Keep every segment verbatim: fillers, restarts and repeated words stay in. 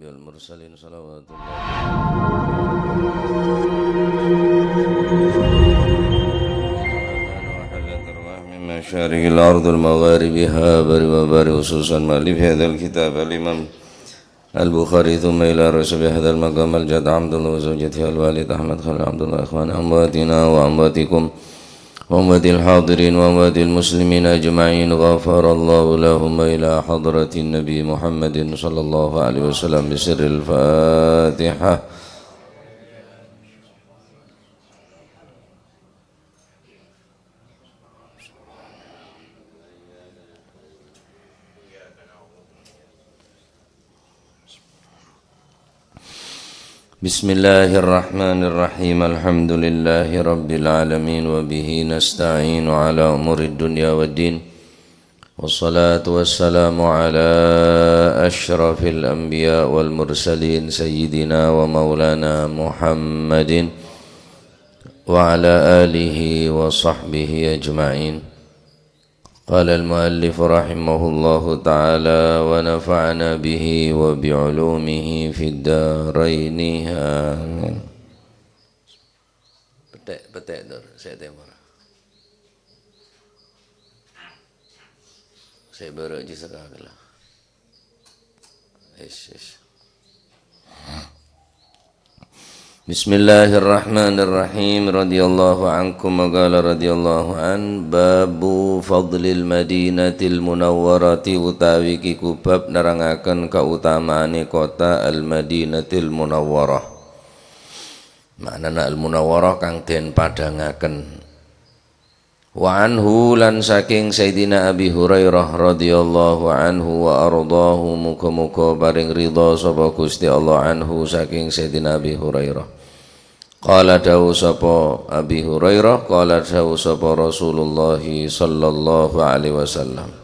والمرسلين صلوات الله وحلت أرواح من مشارق الأرض المغاربها بر وبر، خصوصا مؤلف هذا الكتاب الإمام البخاري، ثم إلى رسول هذا المقام الجد عبد الله وزوجته الوالد أحمد خليل عبد الله، إخوان أمواتنا وأمواتكم وأموات الحاضرين وأموات المسلمين أجمعين، غفر الله لهم، إلى حضرة النبي محمد صلى الله عليه وسلم بسر الفاتحة. بسم الله الرحمن الرحيم. الحمد لله رب العالمين، وبه نستعين على أمور الدنيا والدين. والصلاة والسلام على أشرف الأنبياء والمرسلين، سيدنا ومولانا محمد وعلى آله وصحبه أجمعين. قال المؤلف رحمه الله تعالى، ونفعنا به وبعلومه في الدارين. آمين. Petek, petek, Dur. Sè tèmor. Sè bârâ' jhi sakala. Yes, yes. Bismillahirrahmanirrahim. Radhiyallahu ankum wa qala radhiyallahu an. Babu fadlil Madinatil Munawwarati, utawi kiku bab nerangaken kautamaanè kota Al-Madinatil Munawwarah. Ma'nana Al-Munawwarah kang den padhangaken. Wa anhu, lan saking Sayyidina Abi Hurairah radhiyallahu anhu wa ardhahu, muga-muga paring ridha sapa Gusti Allah anhu saking Sayyidina Abi Hurairah. Qala, dawuh sapa Abi Hurairah, qala, dawuh sapa Rasulullah sallallahu alaihi wasallam.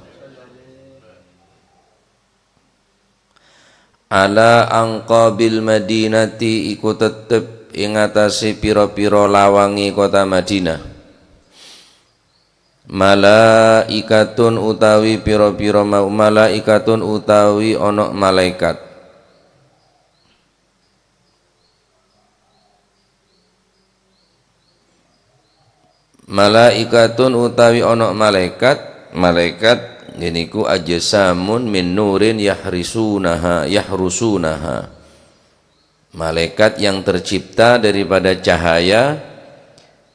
Ala anqabil Madinati, iku tettep ing atase pira-pira lawange kota Madinah. Malaikatun utawi pira-pira ma-, malaikatun utawi ana malaikat. Malaikatun utawi ana malaikat, malaikat ngeniku ajsamun min nurin yahrisunaha, yahrusunaha. Malaikat yang tercipta daripada cahaya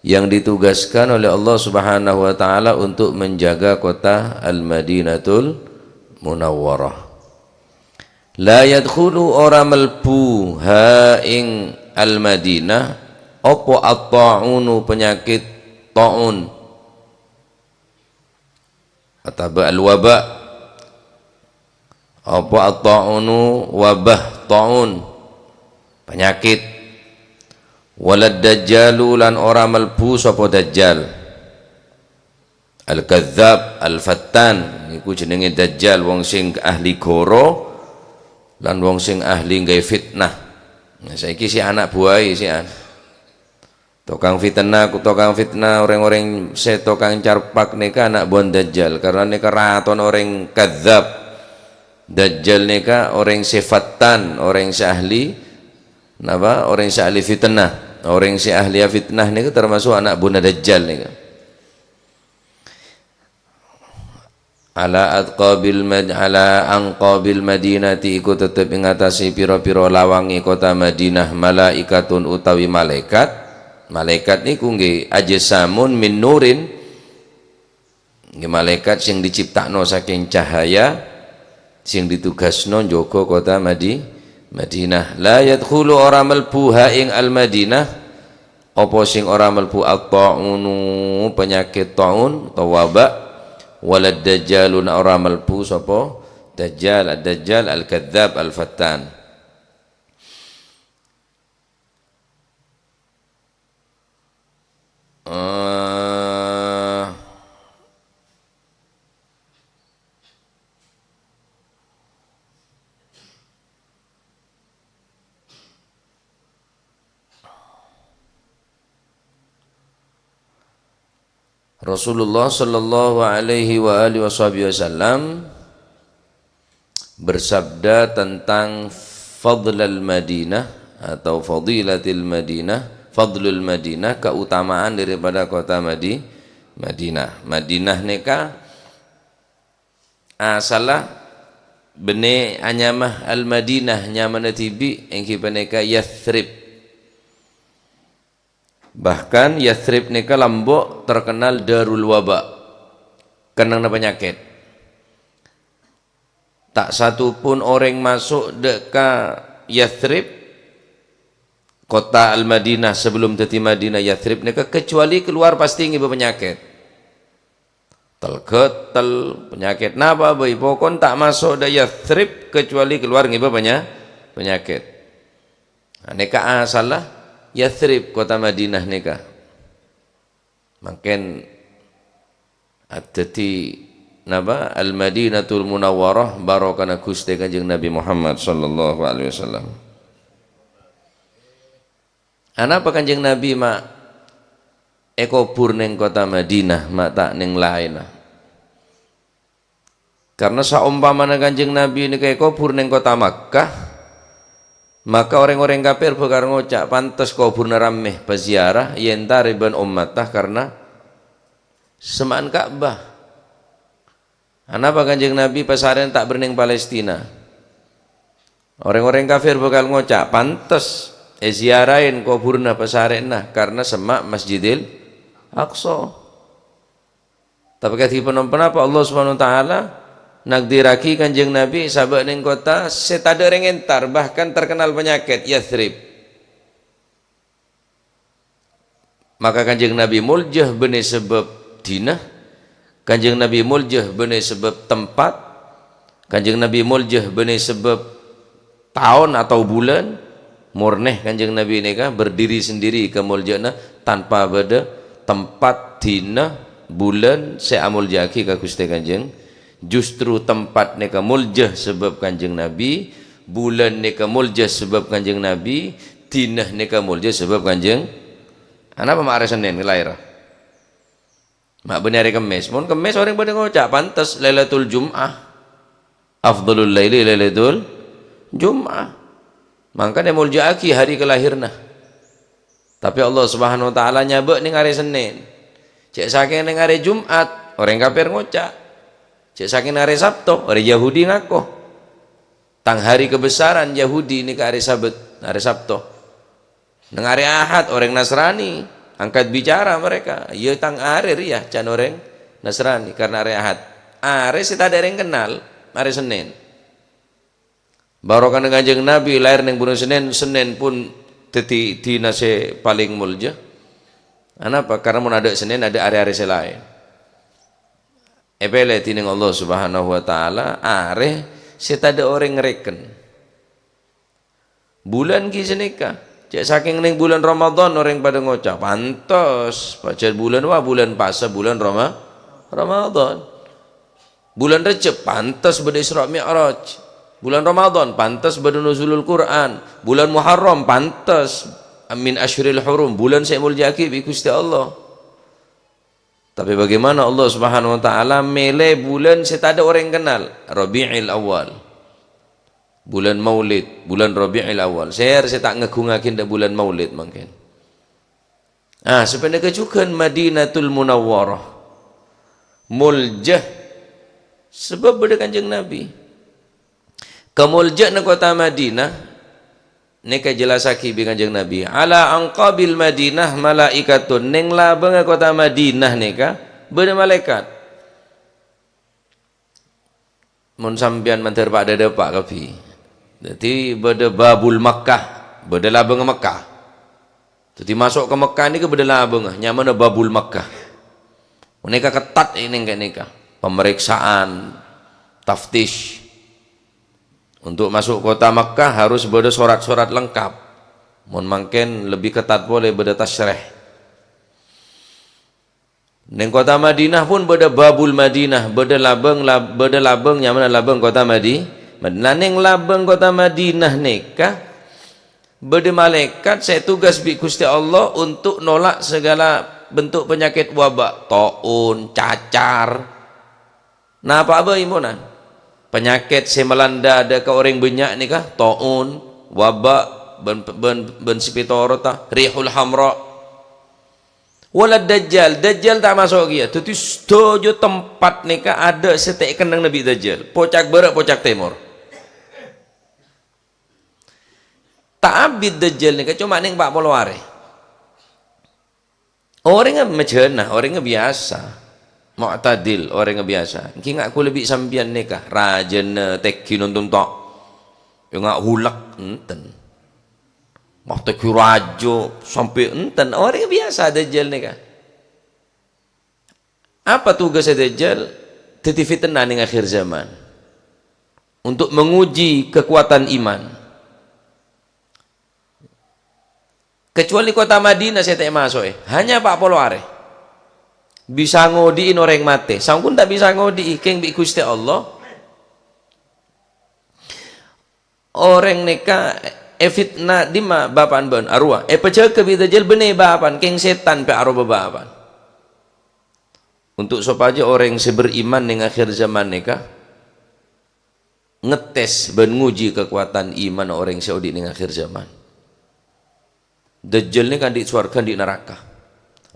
yang ditugaskan oleh Allah Subhanahu wa Ta'ala untuk menjaga kota Al-Madinatul Munawwarah. La yadkhulu, ora melbu, ha ing Al-Madinah, apa at-ta'unu, penyakit ta'un, ataba al-waba. Apa at-ta'unu, wabah ta'un, penyakit. Walad dajjalu, lan ora melbu sapa dajjal. Al-Kadzdzab, Al-Fattan, niku jenenge Dajjal, wong sing ahli goro lan wong sing ahli nggawe fitnah. Nah, saiki si anak buahe si an-, tokang fitnah, tokang fitnah, oreng-oreng se tokang carpak neka anak buah Dajjal, karena neka raton oreng kadzdzab. Dajjal neka oreng se fattan, oreng se ahli napa? Oreng se ahli fitnah. Oreng se ahli fitnah neka termasuk anak buah Dajjal neka. Ala atqabil mad-, ala anqabil madinati, iku tetep ing atase pira-pira lawange kota Madinah, malaikatun utawi malaikat. Malaikat niku nggih ajsamun min nurin, nggih malaikat sing diciptakno saking cahaya, sing ditugasno njogo kota Madi-, Madinah. La yadkhulu, ora melbu, ha ing Al-Madinah, apa sing ora melbu at-ta'unu, penyakit ta'un utawa wabak, walad dajjaluna, ora melbu sapa dajjal, ad-dajjal, al-kadzdzab, al-fattan. Eh, Rasulullah sallallahu alaihi wa alihi washabihi wasallam bersabda tentang fadlal Madinah atau fadilatil Madinah, fadlul Madinah, keutamaan daripada kota Madi-, Madinah. Madinah nèka asalla bânnè anyama Al-Madinah, nyamana dhibi' èngghi panèka Yathrib. Bahkan Yathrib nèka lambâ' terkenal darul waba, kennengnganna panyakèt. Ta' satupun orèng maso' dâ' ka Yathrib, kota Al-Madinah, sebelum dhâddhi Madinah, Yathrib nèka, kecuali keluar pastè ngibâ panyakèt. Tel-ghâtel, panyakèt napa bhâi, pokon ta' maso' dâ' Yathrib kecuali keluar ngibâ panya-, panyakèt. Nah, nèka asalla Yathrib, kota Madinah nèka. Mangkèn adhâddhi napa? Al-Madinatul Munawwarah, barokana Ghustè Kanjeng Nabi Muhammad sallallahu alaihi wasallam. Anapa Kanjeng Nabi ma' èkobhur neng kota Madinah, ma' ta' neng laènna? Karna saompamana Kanjeng Nabi nèka èkobhur neng kota Makkah, maka rèng-orèng kafir bhâkal ngoca', "Pantes kobhurna rammè, paziarah, èentarè bân ommatta karna semma'an Ka'bah." Anapa Kanjeng Nabi pasarèna ta' bâri' neng Palestina? Rèng-orèng kafir bhâkal ngoca', "Pantes èziaraè kobhurna pasarèna karna semma' Masjidil Aqsa." Tapè kadhi ponapa Allah Subhanahu wa Ta'ala nagdirraghi Kanjeng Nabi sabâ' neng kota sè tadâ' rèng entar, bahkan terkenal panyakèt, Yathrib. Maka Kanjeng Nabi molja bânnè sabâb dina, Kanjeng Nabi molja bânnè sabâb tempat, Kanjeng Nabi molja bânnè sabâb taon atau bulân, mornè Kanjeng Nabi nèka berdiri sendiri kamolja'anna tanpa bâdâ tempat, dina, bulân sè amolja'aghi ka Ghustè Kanjeng. Justru tempat nèka molja sabâb Kanjeng Nabi, bulân nèka molja sabâb Kanjeng Nabi, dina nèka molja sabâb Kanjeng. Anapa ma' arè Sennèn laèr? Ma' bânnè arè Kemmès. Mon Kemmès orèng padâ ngoca', "Pantes Lailatul Jum'ah. Afdhalul laili Lailatul Jum'ah." Mangkana èmolja'aghi hari kalahiranna. Tapè Allah Subhanahu wa Ta'ala nyabâ' neng arè Sennèn. Cè' sakèng neng arè Jum'at, orèng kafir ngoca'. Cè' sakèng neng arè Sabto, orèng Yahudi ngako. Tang hari kebesaran Yahudi nèka arè Sabat, arè Sabto. Neng arè Ahad, orèng Nasrani angkat bicara mereka. "Iyâ, tang arè rèya," can orèng Nasrani, karna arè Ahad. Arè sè tadâ' rèng kennal, arè Sennèn. Barokana Kanjeng Nabi laèr neng buru Sennèn, Sennèn pun dhâddhi dina sè palèng molja. Anapa? Karna mon adâ' Sennèn, adâ' arè-arè sè laèn. Èpèlè dhinèng Allah Subhanahu wa Ta'ala arè sè tadâ' orèng ngarèken. Bulân ghi' sanèka. Cè' sakèng neng bulân Ramadan orèng padâ ngoca', "Pantes, pajhât bulân, wah, bulân pasa, bulân Rama-, Ramadan." Bulân Rejjeb pantes bâdâ Isra Mi'raj. Bulân Ramadan pantes bâdâ Nuzulul Qur'an. Bulân Muharram pantes min Asyhuril Hurum, bulân sè èmolja'aghi bi' Ghustè Allah. Tapè bagaimana Allah Subhanahu wa Ta'ala mèlè bulân sè tadâ' orèng kennal? Rabi'il Awal. Bulân Maulid, bulân Rabi'il Awal. Sèr sè ta' ngaghungaghi dâ' bulân Maulid mangkèn. Ah, sapanèka jhughân Madinatul Munawwarah. Molja. Sabâb bâdâ Kanjeng Nabi. Kamolja'anna kota Madinah nèka èjellassaghi bi' Kanjeng Nabi. "Ala anqabil Madinah malaikatun." Neng labângnga kota Madinah nèka bâdâ malaèkat. Mon sampèyan mandhâr pa' dâ-, dâpa' kabbhi. Dhâddhi bâdâ Babul Makkah, bâdâ labângnga Makkah. Dhâddhi maso' ka Mekkah nèka bâdâ labângnga, nyamana Babul Makkah. Nèka ketat neng ka'nèka. Pemeriksaan, taftish. Untuk masuk kota Makkah harus bâdâ sorat-sorat lengkap. Mon mangkèn lebbi ketat polè bâdâ tasyrih. Neng kota Madinah pun bâdâ Babul Madinah, bâdâ labâng, lab-, bâdâ labâng nyamana labâng kota Madi-, Mad-, nah, neng labâng kota Madinah nèka bâdâ malaèkat sè ètugas bi' Ghustè Allah untuk nolak segala bentuk penyakit wabah, taun, cacar. Napa bhâi mona? Penyakit sè melanda dâ' ka orèng bânnya' nèka, taun, Wabâ' bân, bân, bân sè pètorotta, rihul hamra. Wala Dajjal, Dajjal ta' maso' kèya. Dhâddhi sadhâjâ tempat nèka adâ' sè ta' èkennengnga bi' Dajjal. Pocak bârâ', pocak tèmor. Ta' abit Dajjal nèka coma neng pa' polo arè. Orèngnga majhânah, orèngnga biyasa. Mu'tadil, orèngnga biyasa. Ènggi nga' kaulâ bi' sampèyan nèka, rajâna tèngghi nonton ta'. Ya nga' hulek, enten. Nga' tèngghi rajâ, sampè' enten. Orèngnga biyasa Dajjal nèka. Apa tugasnya Dajjal? Dhâddhi fitnah neng akhir zaman. Untuk menguji kekuatan iman. Kecuali kota Madinah sè ta' èmaso'è, hanya pa' polo arè. Bisa ngodi'in orèng matè. Sampon ta' bisa ngodi'i, kèng bi' Ghustè Allah. Orèng nèka èfitnah dimma bapa'na bân arowa. Èpajâgâ bi' Dajjal bânnè bapa'na, kèng sètan pè' arowa bapa'na. Untuk sopajâ orèng sè beriman neng akhir zaman nèka, ngetes bân nguji kakowadhân iman orèng sè odi' neng akhir zaman. Dajjal nèka andi' sowarghâ, andi' naraka.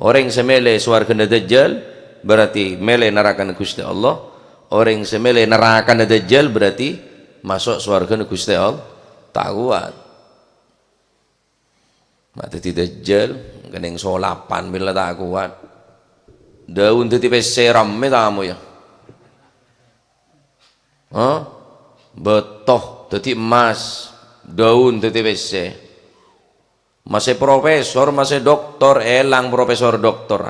Orèng sè mèlè sowarghâna Dajjal, berarti mèlè narakana Ghustè Allah. Orèng sè mèlè narakana Dajjal, berarti maso' sowarghâna Ghustè Allah. Ta' kowat. Ma' dhâddhi Dajjal, kennèng solapan mèla ta' kowat. Daun dhâddhi pèssè rammè tamoyya. Hah? Bâto dhâddhi emmas, daun dhâddhi pèssè. Masè profesor, masè doktor, èlang profesor doktor.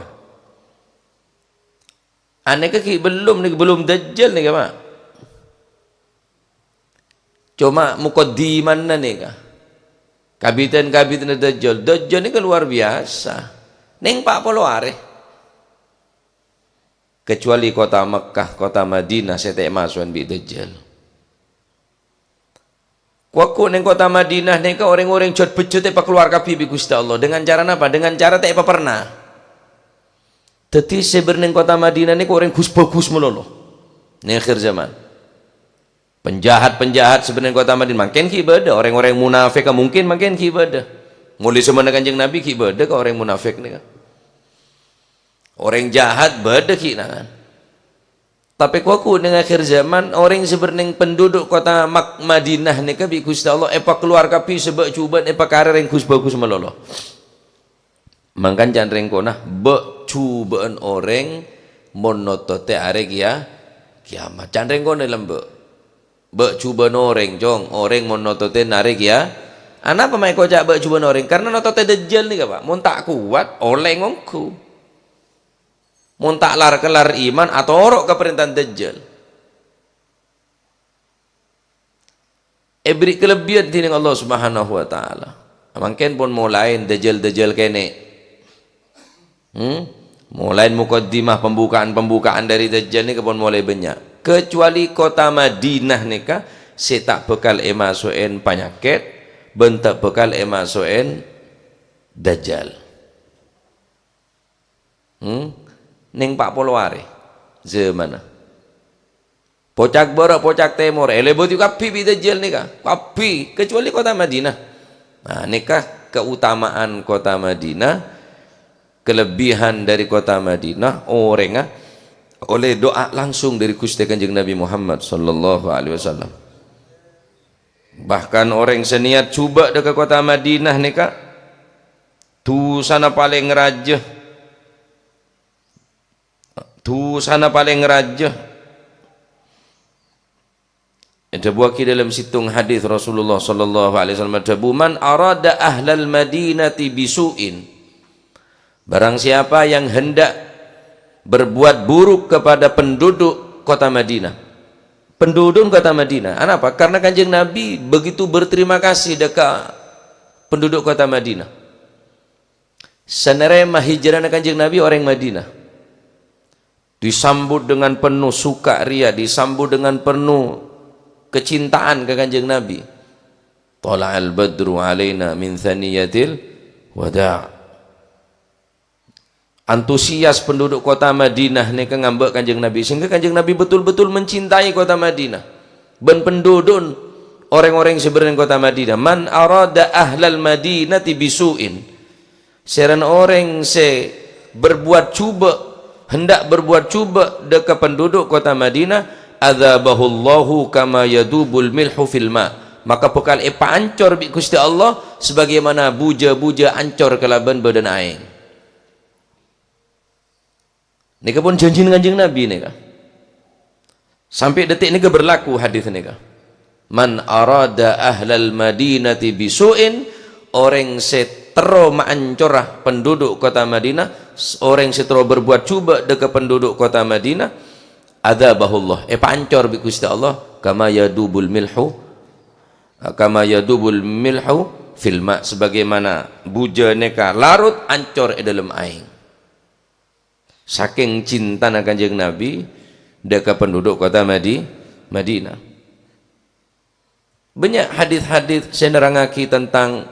Anèka ghi' bellum nèka, bellum Dajjal nèka, Pa'. Coma mukaddimana nèka. Kabidhân-kabidhânna Dajjal. Dajjal nèka luar biasa. Neng pa' polo arè. Kecuali kota Mekkah, kota Madinah sè ta' èmaso'è bi' Dajjal. Ko-, ko neng kota Madinah nèka orèng-orèng jhât-bhejjhât èpakalowar kabbhi bi' Ghustè Allah. Dengan cara napa? Dengan cara ta' èpaperna. Dhâddhi sè bâdâ neng kota Madinah nèka orèng ghus-bhâghus malolo. Neng akhir zaman. Penjahat-penjahat sè bâdâ neng kota Madinah mangkèn ghi' bâdâ, orèng-orèng munafik mungkin mangkèn ghi' bâdâ. Molaè zamana Kanjeng Nabi ghi' bâdâ ka orèng munafik nèka. Orèng jahat bâdâ ghi' nangan. Tapè ko-, ko neng akhir zaman, orèng sè bâdâ neng penduduk kota Mak-, Madinah nèka bi' Ghustè Allah èpakalowar kabbhi sè bâ'-jhubâ'ân èpakarè rèng ghus-bhâghus malolo. Mangkana can rèng kona, bâ'-jhubâ'ân orèng mon nototè arè kiya-, kiyamat. Can rèng kona lambâ'. Bâ'-jhubâ'ân orèng, Cong, orèng mon nototè arè kiya-, anapa ma' èkoca' bâ'-jhubâ'ân orèng? Karna nototè Dajjal nèka, Pa'. Mon ta' kowat, ollè ngongghu. Mon ta' lar-kellar iman, atoro' ka parèntana Dajjal. Èberri' kalebbiyân dhinèng Allah Subhanahu wa Ta'ala. Mangkèn pon molaè dajjal-dajjal kènè'. Hmm? Molaè mukaddimah, pembukaan-pembukaan dâri dajjal nèka pon molaè bânnya'. Kecuali kota Madinah nèka sè ta' bhâkal èmaso'è panyakèt bân ta' bhâkal èmaso'è dajjal. Hmm? Neng pa' polo arè zamanna. Pocak bârâ', pocak tèmor, èlèbâdhi kabbhi bi' Dajjal nèka. Kabbhi, kecuali kota Madinah. Nah, nèka keutamaan kota Madinah, kelebihan dari kota Madinah, orèngnga ollè du'a langsung dâri Ghustè Kanjeng Nabi Muhammad sallallahu alaihi wasallam. Bahkan orèng sè niyat jhubâ' dâ' ka kota Madinah nèka, dusana palèng rajâ. Dusana palèng rajâ. Èdhâbuwâghi dâlem sèttong hadis Rasulullah sallallahu alaihi wasallam adhâbu, "Man arada ahlal madinati bisu'in." Barang siapa yang hendak berbuat buruk kepada penduduk kota Madinah. Penduduk kota Madinah. Anapa? Karena Kanjeng Nabi begitu berterima kasih dâ' ka penduduk kota Madinah. Sè narèma hijrana Kanjeng Nabi orèng Madinah. Disambut dengan penuh sukaria, disambut dengan penuh kecintaan ka Kanjeng Nabi. "Thala'al badru 'alaina min thaniyatil wada'." Antusias penduduk kota Madinah nèka ngambâ' Kanjeng Nabi, sehingga Kanjeng Nabi betul-betul mencintai kota Madinah. Bân penduduk Orèng-orèng sè bâdâ neng kottha Madinah, "Man arada ahlal madinati bisu'in." Sèrana orèng sè berbuat jhubâ', hendak berbuat jhubâ' dâ' ka penduduk kottha Madinah, "Adzabahullahu kama yadzubul milhu fil ma'." Maka bhâkal èpaancor bi' Ghustè Allah sabagaimana bujâ-bujâ ancor kalabân bâdâna aèng. Nèka pon jhânjhina Kanjeng Nabi nèka. Sampè' dâtè' nèka berlaku hadis nèka. "Man arada ahlal madinati bisu'in," orèng sè terro maancora penduduk kottha Madinah, s-, orèng sè terro berbuat jhubâ' dâ' ka penduduk kottha Madinah, "Adzabahullah," èpaancor bi' Ghustè Allah, "kama yadzubul milhu, kama yadzubul milhu fil ma'," sabagaimana bujâ nèka larut ancor è dâlem aèng. Sakèng cintana Kanjeng Nabi dâ' ka penduduk kottha Madi-, Madinah. Bânnya' hadis-hadis sè nerrangngaghi tentang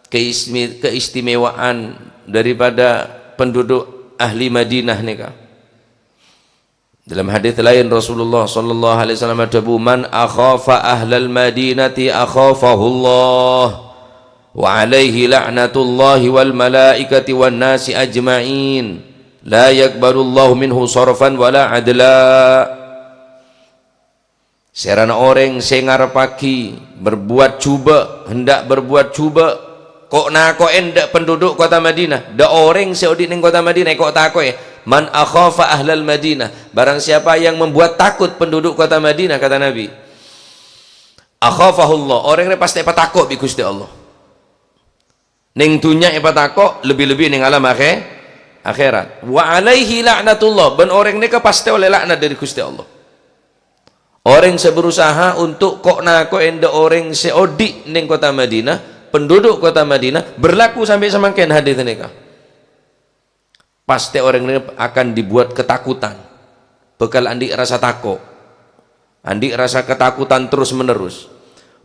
keismi-, keistimewaan daripada penduduk ahli Madinah nèka. Dalam hadis laèn Rasulullah sallallahu alaihi wasallam adhâbu, "Man akhafa ahlal madinati akhafahullah, wa alaihi la'natullahi wal malaikati wan nasi ajma'in. La yaqbalullahu minhu sarfan wala adla." Sèrana orèng sè ngarebbhâghi berbuat jhubâ', hendak berbuat jhubâ', ko'-nako'è dâ' penduduk kottha Madinah, dâ' orèng sè odi' neng kottha Madinah, èko'-tako'è. "Man akhafa ahlal Madinah," barang siapa yang membuat takut penduduk kottha Madinah, kata Nabi, "akhafahullah," orèng rè pastè èpatako' bi' Ghustè Allah. Neng dhunnya èpatako', lebbi-lebbi neng alam akhè-, akhèrat. "Wa alaihi la'natullah," bân orèng nèka pastè ollè laknat dâri Ghustè Allah. Orèng sè berusaha untuk ko'-nako'è dâ' orèng sè odi' neng kottha Madinah, penduduk kottha Madinah, berlaku sampè' samangkèn hadis nèka. Pastè orèng nèka akan dibuat ketakutan. Bhâkal andi' rasa tako'. Andi' rasa ketakutan terus-menerus.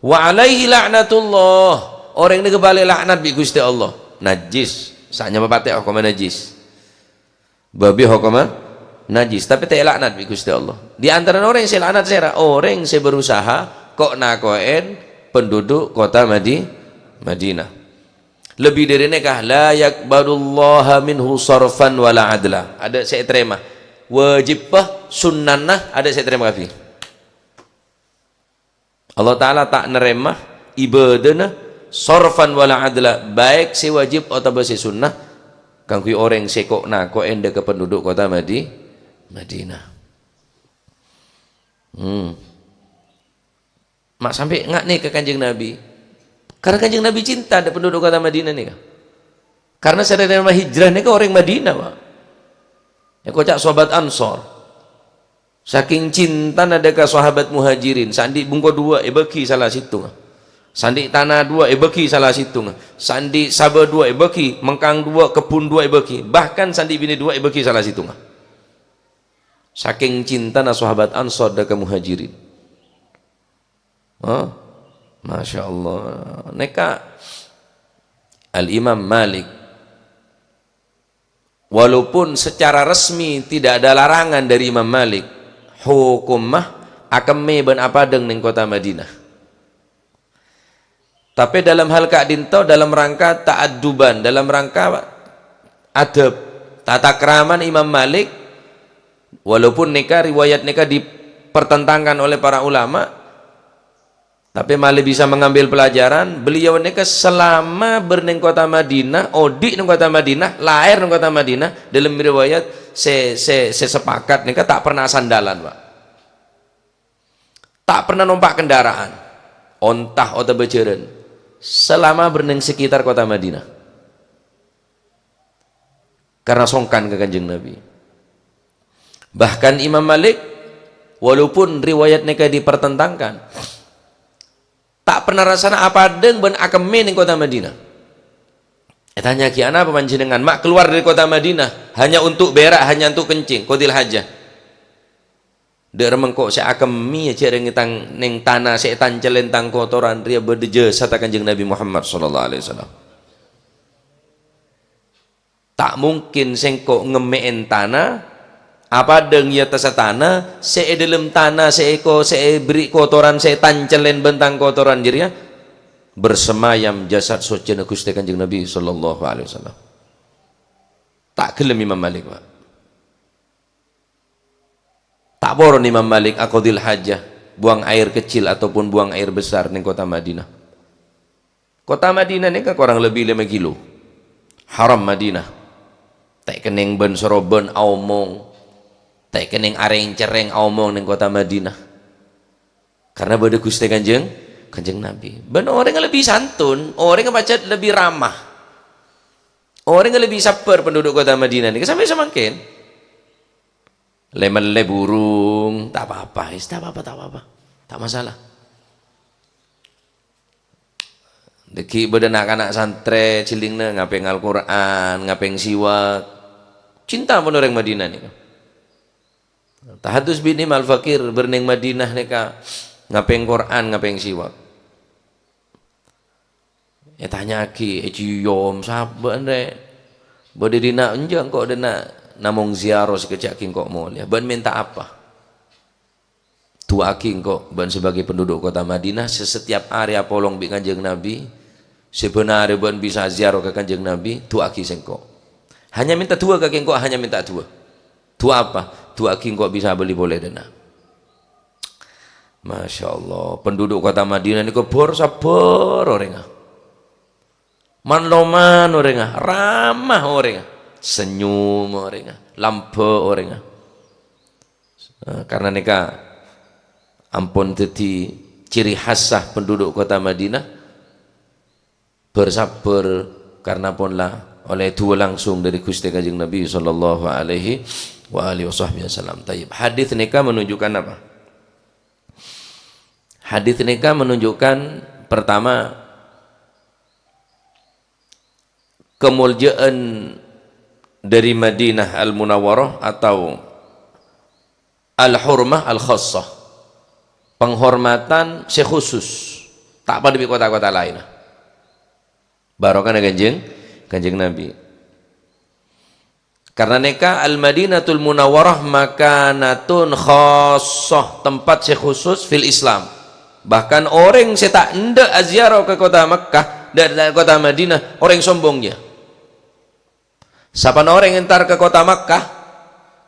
"Wa alaihi la'natullah." Orèng nèka èbâli laknat bi' Ghustè Allah. Najis. Sa'nyamana patè' hokomma najis. Bâbi hokomma najis, tapè ta' èlaknat bi' Ghustè Allah. Di antarana orèng sè laknat sèra, orèng sè berusaha ko'-nako'è penduduk kottha Madi-, Madinah. Lebbi dâri nèka, "La yaqbalullaha minhu sarfan wala adla." Adâ' sè ètarèma. Wajibbhâ, sunnana, adâ' sè ètarèma kabbhi. Allah Ta'ala ta' narèma ibâdâna sarfan wala adla, baik sè wajib otabâ sè sunnah, kaangghuy orèng sè ko'-nako'è dâ' ka penduduk kottha Madi-, Madinah. Hmm. Ma' sampè' nga' nèka Kanjeng Nabi. Karena Kanjeng Nabi cinta dâ' penduduk kottha Madinah nèka. Karena sè narèma hijrah nèka orèng Madinah, Pak. Èkoca' sahabat Ansor. Sakèng cintana dâ' ka sahabat Muhajirin, sè andi' bungko duwâ' èbâgi sala sèttonga. Sè andi' tana duwâ' èbâgi sala sèttonga. Sè andi' sabâ duwâ' èbâgi, mengkang duwâ', kebbhun duwâ' èbâgi. Bahkan sè andi' binè duwâ' èbâgi sala sèttonga. Sakèng cintana sahabat Ansor dâ' ka Muhajirin. Hah? Masya Allah. Nèka Al-Imam Malik, walaupun secara resmi tidak ada larangan dari Imam Malik, hokomma akemmè bân apadâng neng kottha Madinah. Tapè dalam hal ka'dinto, dalam rangka ta'adduban, dalam rangka adab, tata krama Imam Malik, walaupun nèka riwayat nèka dipertentangkan oleh para ulama, tapè malè bisa mengambil pelajaran, beliau nèka selama bâr neng kottha Madinah, odi' neng kottha Madinah, lahir neng kottha Madinah, dalam riwayat sè, sè, sè sepakat nèka ta' pernah asandalan, Pak. Ta' pernah nompa' kendaraan, onta otabâ jhârân, selama bâr neng sekitar kottha Madinah. Karena songkan ka Kanjeng Nabi. Bahkan Imam Malik, walaupun riwayat nèka dipertentangkan, ta' pernah rassana apadâng bân akemmè neng kottha Madinah. Ètanya'aghi, "Anapa panjhennengan ma' kalowar dâri kottha Madinah hanya untuk bèrak, hanya untuk kencing, qadil hajah?" Dâ' remma engko' sè akemmè jhâ' rèng tang, neng tana sè ètancèlè tang kotoran rèya bâdâ jhâsadhâ Kanjeng Nabi Muhammad sallallahu alaihi wasallam. Ta' mungkin sèngko' ngemmè'è tana Apadâ ngèyattassa tana, sè è dhâlem tana, sè èko-, sè èberri' kotoran, sè ètancellèn bân tang kotoran jârèya, bersemayam jasad soccèna Ghustè Kanjeng Nabi sallallahu alaihi wasallam. Ta' ghellem Imam Malik, Pak. Ta' poron Imam Malik aqdhil hajah, buang air kecil ataupun buang air besar neng kota Madinah. Kota Madinah nèka korang lebbi lèma kilo. Haram Madinah. Ta' kennèng bân-sorombân aomong. Ta' kennèng arèng-cerrèng aomong neng kota Madinah. Karena bâdâ Ghustè Kanjeng, Kanjeng Nabi. Bân orèng lebbi santun, orèng pajhât lebbi ramah. Orèng lebbi sabbhâr penduduk kota Madinah nèka sampè' samangkèn. Lè-mellè burung, ta' pa-apa, is, ta' pa-apa, ta' pa-apa. Ta' masalah. Dâgghi' bâdâ na'-kana' santrè jhâlingna ngapèng Al-Qur'an, ngapèng siwak. Cinta pon orèng Madinah nèka. Tahadus bihim al-faqir bârnèng Madinah nèka ngapèng Qur'an, ngapèng siwak. Ètanya'aghi, èciyom, "Sapa, Rè'? Bâdâ è dinna'?" "Enjâ', engko' è dinna' namong ziarah sakejjhâ' ghi' engko' molèya." "Bâ'na mènta apa?" "Du'aaghi engko' bâ'na sebagai penduduk kota Madinah sè setiap arè apolong bi' Kanjeng Nabi, sè bân arè bâ'na bisa ziarah ka Kanjeng Nabi, du'aaghi sèngko'." Hanya minta dua ka engko', hanya minta dua. Du'a apa? Du'aaghi engko' bisa abâli polè dinna'. Masya Allah, penduduk kota Madinah nèko bhâr-sabbhâr orèngnga. Man-loman orèngnga, ramah orèngnga, senyum orèngnga, lambâ' orèngnga. Eh, karena nèka ampon dhâddhi ciri khassa penduduk kota Madinah. Bhâr-sabbhâr karena pon la ollè du'a langsung dâri Ghustè Kanjeng Nabi sallallahu alaihi wa alihi wasahbihi wasallam. Tayyib, hadis nèka menunjukkan apa? Hadis nèka menunjukkan, pertama, kemuliaan dari Madinah Al-Munawwarah atau al-hurmah al-khassah, penghormatan sè khusus, ta' padâ bi' kota-kota laènna. Barokana Kanjeng, Kanjeng Nabi. Karena nèka Al-Madinatul Munawwarah makanatun khassah, tempat sè khusus fil Islam. Bahkan orèng sè ta' endâ' aziarah ka kota Mekkah, dâ-, dâ-, kota Madinah, orèng sombong, yâ. Sapana orèng entar ka kota Makkah,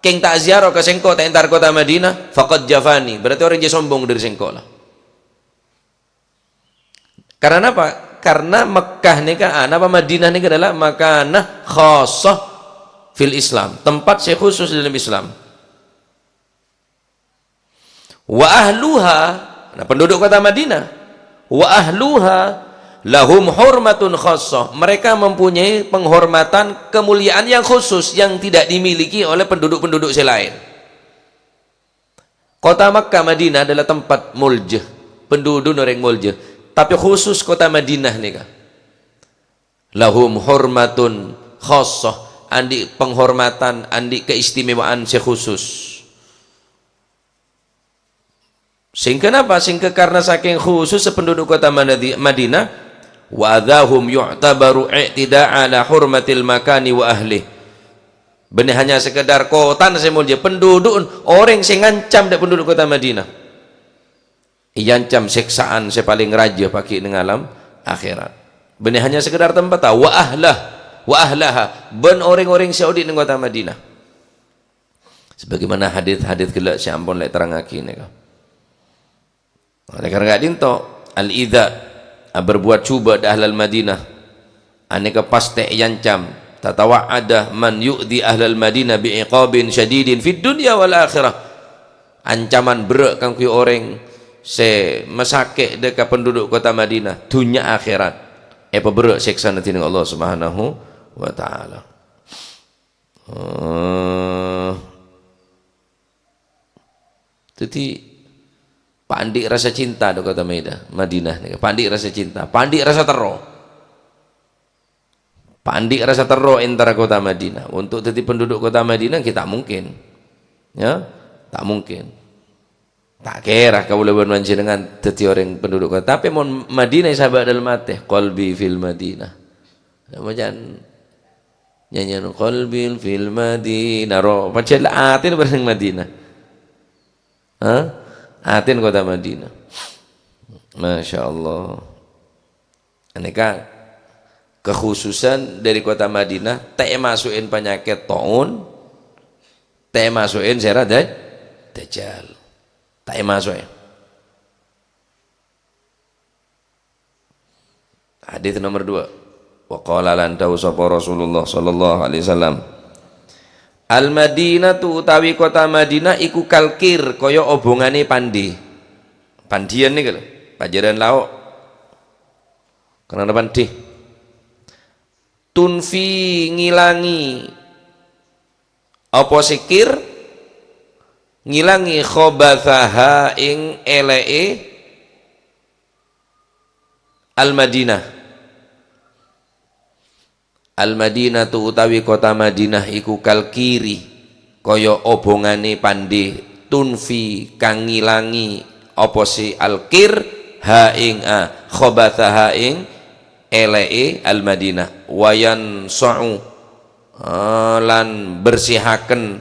kèng ta' ziarah ka sèngko', ta' entar kota Madinah, faqad jafani. Berarti orèng jiyâ sombong dâri sèngko' la. Karena apa? Karena Makkah nèka, ah, napa Madinah nèka adalah makanah khassah fil Islam, tempat sè khusus dalam Islam. Wa ahluha, nah, penduduk kota Madinah. Wa ahluha lahum hurmatun khassah. Mereka mempunyai penghormatan, kemuliaan yang khusus yang tidak dimiliki oleh penduduk-penduduk sè laèn. Kota Makkah Madinah adalah tempat molja, penduduk orèng molja. Tapi khusus kota Madinah nèka. Lahum hurmatun khassah, andi' penghormatan, andi' keistimewaan sè khusus. Sehingga napa? Sehingga karena saking khusus penduduk kota Manadi-, Madinah, wa adzahum yu'tabaru i'tida' ala hurmatil makani wa ahlih. Bânnè hanya sekedar kotana sè molja, penduduk orèng sè ngancam dâ' penduduk kota Madinah. Èancam sèksaan sè palèng rajâ paghi' neng alam akhèrat. Bânnè hanya sekedar tempat, wa ahlah, wa ahlaha, bân orèng-orèng sè odi' neng kota Madinah. Sebagaimana hadis-hadis ghellâ' sè ampon lè' terrangngaghi nèka. Oleh karena ka'dinto, al-idza, berbuat jhubâ' dâ' ahlal Madinah. Anèka pastè èancam. Tatawa'ada man yu'dzi ahlal Madinah bi iqabin syadidin fid dunya wal akhirah. Ancaman berrâ' kaangghuy orèng sè masakè' dâ' ka penduduk kota Madinah, dhunnya akhèrat. Èpaberrâ' sèksana dhinèng Allah Subhanahu wa Ta'ala. Eh, dhâddhi, pa' andi' rasa cinta dâ' kota Maida-, Madinah nèka. Pa' andi' rasa cinta, pa' andi' rasa terro. Pa' andi' rasa terro èntara kota Madinah. Untuk dhâddhi penduduk kota Madinah, ghi ta' mungkin. Ya, ta' mungkin. Ta' kèra kaulâ bân panjhennengan dhâddhi orèng penduduk kota. Tapè mon Madinah èsabâ' dâlem atè, qalbi fil Madinah. Macam Nyanyian qalbi fil Madinah. Ro, pancen atèna bareng Madinah. Hah? Atèna kota Madinah. Masya Allah. Anèka kekhususan dari kota Madinah, ta' èmaso'è panyakèt taun, ta' èmaso'è sèra daj-, dajjal. Ta' èmaso'è. Hadis nomor dua. Wa qala lan dawuh sapa Rasulullah sallallahu alaihi wasallam, "Al-Madinatu utawi kota Madinah iku kal qir, kaya obonganè pandhi." Pandhiyan nèka lho, pajhârân lao'. Kenapa pandhi? Tunfi, ngilangè apa sè qir, ngilangè khobathaha ing èlè'è Al-Madinah. Al-Madinatu utawi kota Madinah iku kal qiri, kaya obonganè pandhi, tunfi kang ngilangè apa sè al-qir, ha ing a, khobathaha ing èlè'è Al-Madinah. Wayan sa'u, eh, lan bersihaken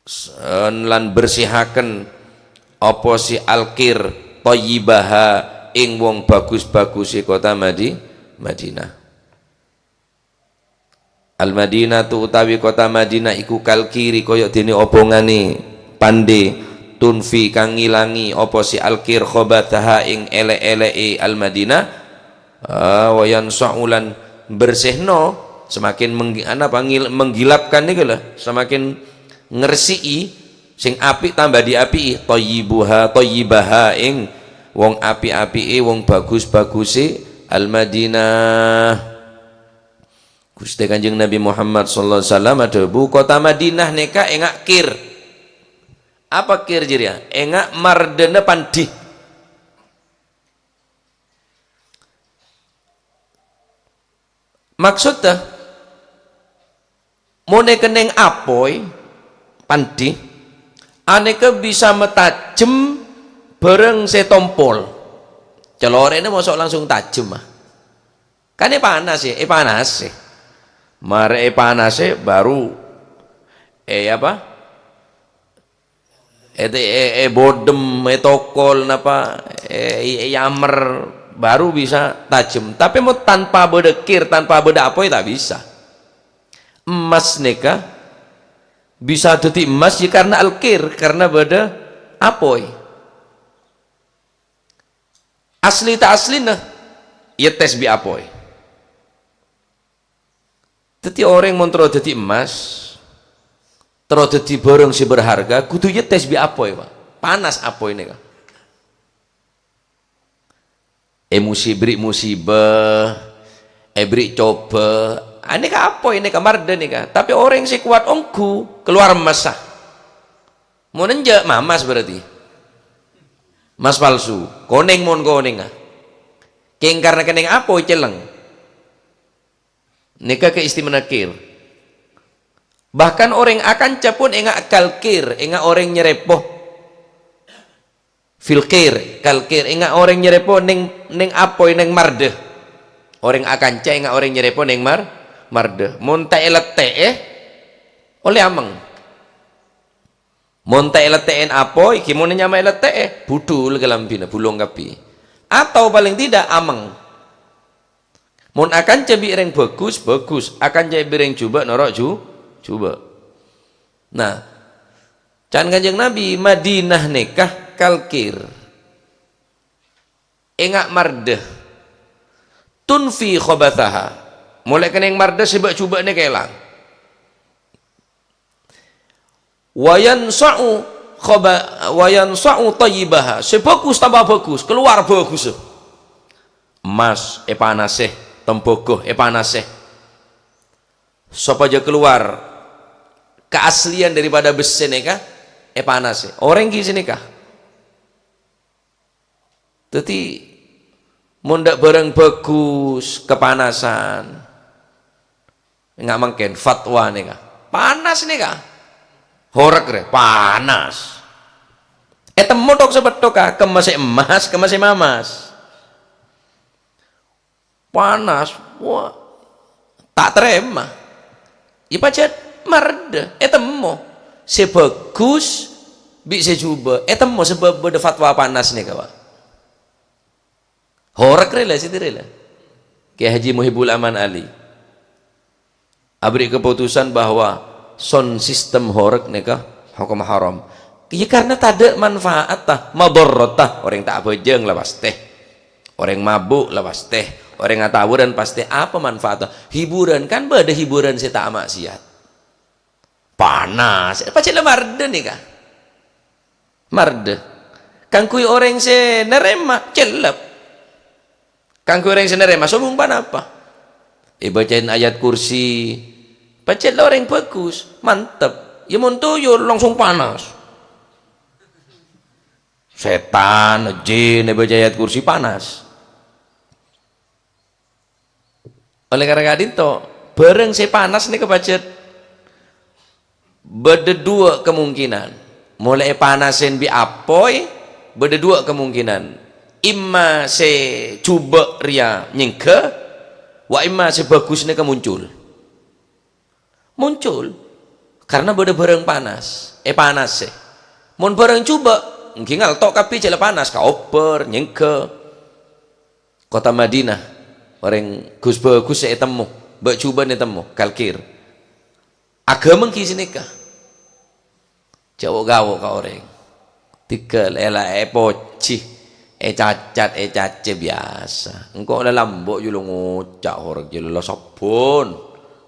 Sen lan bersihaken apa sè al-qir thayyibaha ing wong bagus-bagusè kota Madi-, Madinah. Al-Madinatu utawi kota Madinah iku kal qiri kaya dene obonganè pandhe, tunfi kang ngilangè apa sè al-qir khobathaha ing ele'-ele'è Al-Madinah. Ah, wa yansa'u lan bersihno, semakin menggi-, anapa, ngil-, menggilapkan niku lho, semakin ngresiki, sing apik tambah diapi'i, thayyibuha, thayyibaha ing wong apik-apike, wong bagus-baguse Al-Madinah. Guste Kanjeng Nabi Muhammad sallallahu alaihi wasallam adhabu, "Kota Madinah neka enga' kir." Apa kir jareya? Enga' mardena pandhi. Maksudda, mon ekenneng apoy, pandhi, aneka bisa matajem barang se tompol. Celorena mosok langsung tajem, ah. Kan epanas, ya, epanas, ya. Mare epanas, ya, baru, eh, apa? Ete-, e-, ebodem, etokol, napa, e-, e-, eyamer, baru bisa tajem. Tapi mau tanpa beda kir, tanpa beda apoy, tak bisa. Emas neka bisa dadi emas ya karena al-kir, karena beda apoy. Asli ta' aslina, ya tes bi' apoy. Daddi oreng mon terro daddi emas, terro daddi barang se berharga, kudu etes bi' apoy, Pak. Panas apoy neka. Emusi-, beri musibah, eberi coba, aneka apoy neka, marda neka. Tapi oreng se kuat onggu, keluar emas, ah. Mon enja', mamas berarti. Emas palsu, koneng mon koneng, ah. Keng karena keneng apoy celeng. Neka keistimewaan kir. Bahkan oreng akanca pun enga' kal kir, enga' oreng nyerepo. Fil kir, kal kir, enga' oreng nyerepo neng, neng apoy, neng marda. Oreng akanca enga' oreng nyerepo neng mar-, marda. Mon ta' elette'e, olle ameng. Mon ta' elette'en apoy, gimana nyama elette'e? Budul kalambina, bulong kabbi. Atau paling tidak ameng. Mon akanca bi' reng bagus, bagus. Akanca bi' reng juba', noro' ju-, juba'. Nah, can Kanjeng Nabi, Madinah neka kal kir. Enga' marda. Tunfi khobathaha. Mole keneng marda se ba'-juba' neka elang. Wa yansa'u khoba-, wa yansa'u thayyibaha. Se bagus tambah bagus, keluar bagus. Emas epanase, tembaga epanase. Supaya keluar keaslian daripada besse neka, epanase. Oreng gi' saneka. Daddi, mon dha' barang bagus, kepanasan. Enga' mangken fatwa neka. Panas neka. Horek re, panas. Etemmo tok-sapettoka, kemmase emmas, kemmase mamas. Panas, wah, Ta' tarèma. Iyâ pajhât mardhâ, ètemmo. Sè bhâghus bi' sè jhubâ', ètemmo sabâb bâdâ fatwa panas nèka, Pak. Horeg rè la, sè dhâri la. Kè Haji Muhibul Aman Ali aberri' keputusan bahwa sound system horeg nèka hokom haram. Iyâ karna tadâ' manfaat ta, madharat ta, orèng ta' abhâjâng la pastè. Orèng mabu' la pastè, orèng atawuran pastè, apa manfaatta? Hiburan, kan bâdâ hiburan sè ta' maksiat. Panas, pajhât la mardhâ nèka. Mardhâ. Kaangghuy orèng sè narèma, cellep. Kaangghuy orèng sè narèma, sobung ponapa? Èbâcaè ayat kursi, pajhât la orèng bhâghus, mantep. Iyâ mon toyol, langsung panas. Sètan, jin, èbâcaè ayat kursi panas. Oleh karana ka'dinto, bhârâng sè panas nèka pajhât bâdâ duwâ' kemungkinan. Molaè èpanasè bi' apoy, bâdâ duwâ' kemungkinan. Imma sè jhubâ' rèya nyèngghâ, wa imma sè bhâghus nèka muncul. Muncul, karna bâdâ bhârâng panas, èpanasè. Mon bhârâng jhubâ', èngghi ngalto' kabbhi jhâ' la panas, kaobbhâr, nyèngghâ. Kottha Madinah, orèng ghus-bhâghus sè ètemmo, bâ' jhubâ'na ètemmo, kalkir. Aghâma èngghi sanèka. Jhâ' wo'-gawo' ka orèng. Tèghâl, èla èpojhi, ècacat, ècacè biyasa. Engko' la lambâ' jhâ' la ngoca' horeg jhâ' la sabbhân.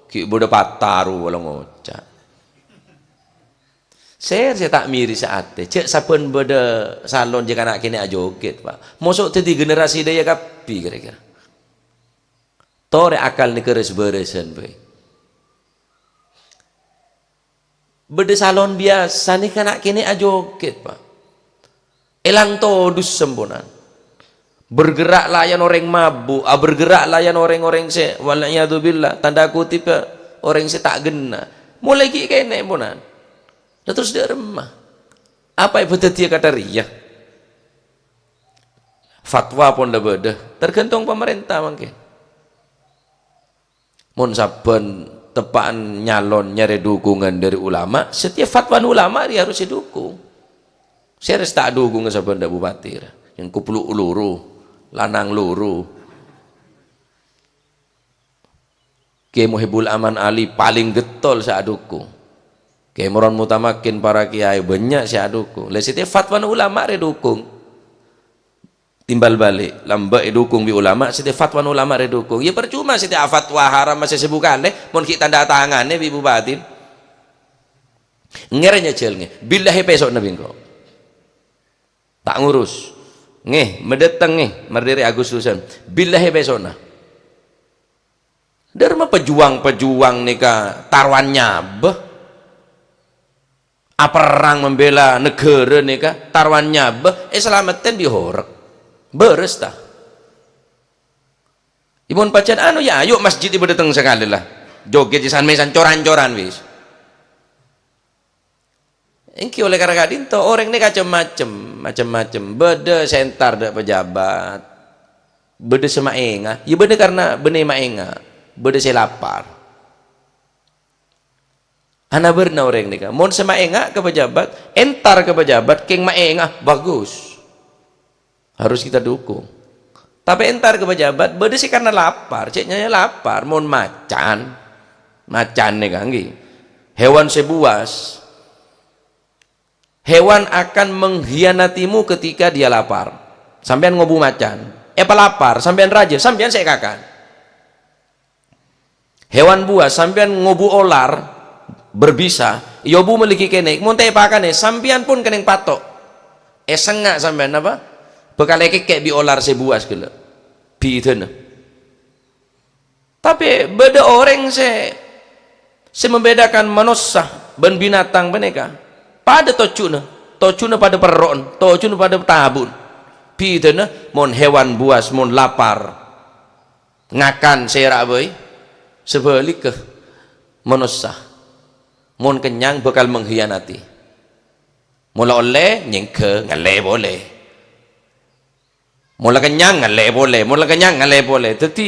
Ghi' bâdâ pataru la ngoca'. Sèra sè ta' mèrèsa atè, jhâ' sabbhân bâdâ salon jhâ' kana' kènè' ajogèt, Pak. Mosok dhâddhi generasi dâjâ kabbhi kèra-kèra. Torè akal nèka rès-bârâsân bhâi. Bâdâ salon biyasa nèka na' kènè' ajogèt, Pak. Èlang todus samponan. Bergerak layan orèng mabu', a, bergerak layan orèng-orèng sè, wal iyadzubillah, tanda kutip, ya, orèng sè ta' ghenna. Molaè ghi' kènè' ponan. Lah terros dâ' remma? Apa èpadhâddhiyâ kantha rèya? Fatwa pon la bâdâ, tergantung pamarènta mangkèn. Mon sabbhân teppa'an nyalon nyarè dhukungan dâri ulama, setiap fatwana ulama rèya harus èdhukung. Sè rès ta' dhukunga sabbhân dâ' bupati rèya, yang kupluk loro, lanang loro. Kè Muhibul Aman Ali palèng ghettol sè adhukung. Kè Imron Mutamakin para kèyaè bânnya' sè adhukung. Lah setiap fatwana ulama rèya èdhukung. Timbal bâli', lambâ' èdhukung bi' ulama, sè fatwana ulama rèya èdhukung. Iyâ parcoma sè afatwa haram masè sè bukalè, mon ghi' tanda tanganè bi' bupati. Ngèrèng nyajhâl, ngè. Billahi pèso'na bi' engko'. Ta' ngurus. Ngè, madâteng, ngè, mardhâri Agustusan. Billahi pèso'na. Dârma pejuang-pejuang nèka tarowan nyabâ. Aperrang membela negara nèka tarowan nyabâ, èsalamettè bi' horeg. Bârâs, ta? Iyâ mon pajhât anu, yâ, ayo masjid èbâdâteng sakalè, la. Jogèt jhâ' san-mèsan, cor-ancoran, wis. Èngghi oleh karana ka'dinto, orèng nèka cem-macem, macem-macem. Bâdâ sè èntar dâ' pejabat. Bâdâ sè maènga. Iyâ bâdâ karana bânnè maènga. Bâdâ sè lapar. Ana bârna orèng nèka. Mon sè maènga ka pejabat, èntar ka pejabat, kèng maènga, bagus. Harus kita dukung. Tapè èntar ka pejabat, bâdâ sè karana lapar, cè' nyajâ lapar, mon macan, macan nèka èngghi. Hewan sè buas. Hewan akan mengkhianatimu ketika dia lapar. Sampèyan ngobu macan, èpalapar, sampèyan rajâ, sampèyan sè èkakan. Hewan buas, sampèyan ngobu olar berbisa, èobu mellè ghi' kènè', mon ta' èpakanè, sampèyan pon kennèng pato'. Èsengnga' sampèyan, napa? Bhâkal èkèkkè' bi' olar sè buas ghellâ'. Bhidhâna. Tapè bâdâ orèng sè, sè membedakan manossa bân binatang panèka padâ tojjhuna, tojjhuna padâ perro'en, tojjhuna padâ tabu'en. Bhidhâna mon hewan buas, mon lapar, ngakan sèra'a bhâi, sabhâligghâ manossa, mon kennyang bhâkal mengkhianati. Mon la ollè, nyèngghâ, ngallè polè. Mon la kennyang, ngallè polè. Mon la kennyang, ngallè polè. Dhâddhi,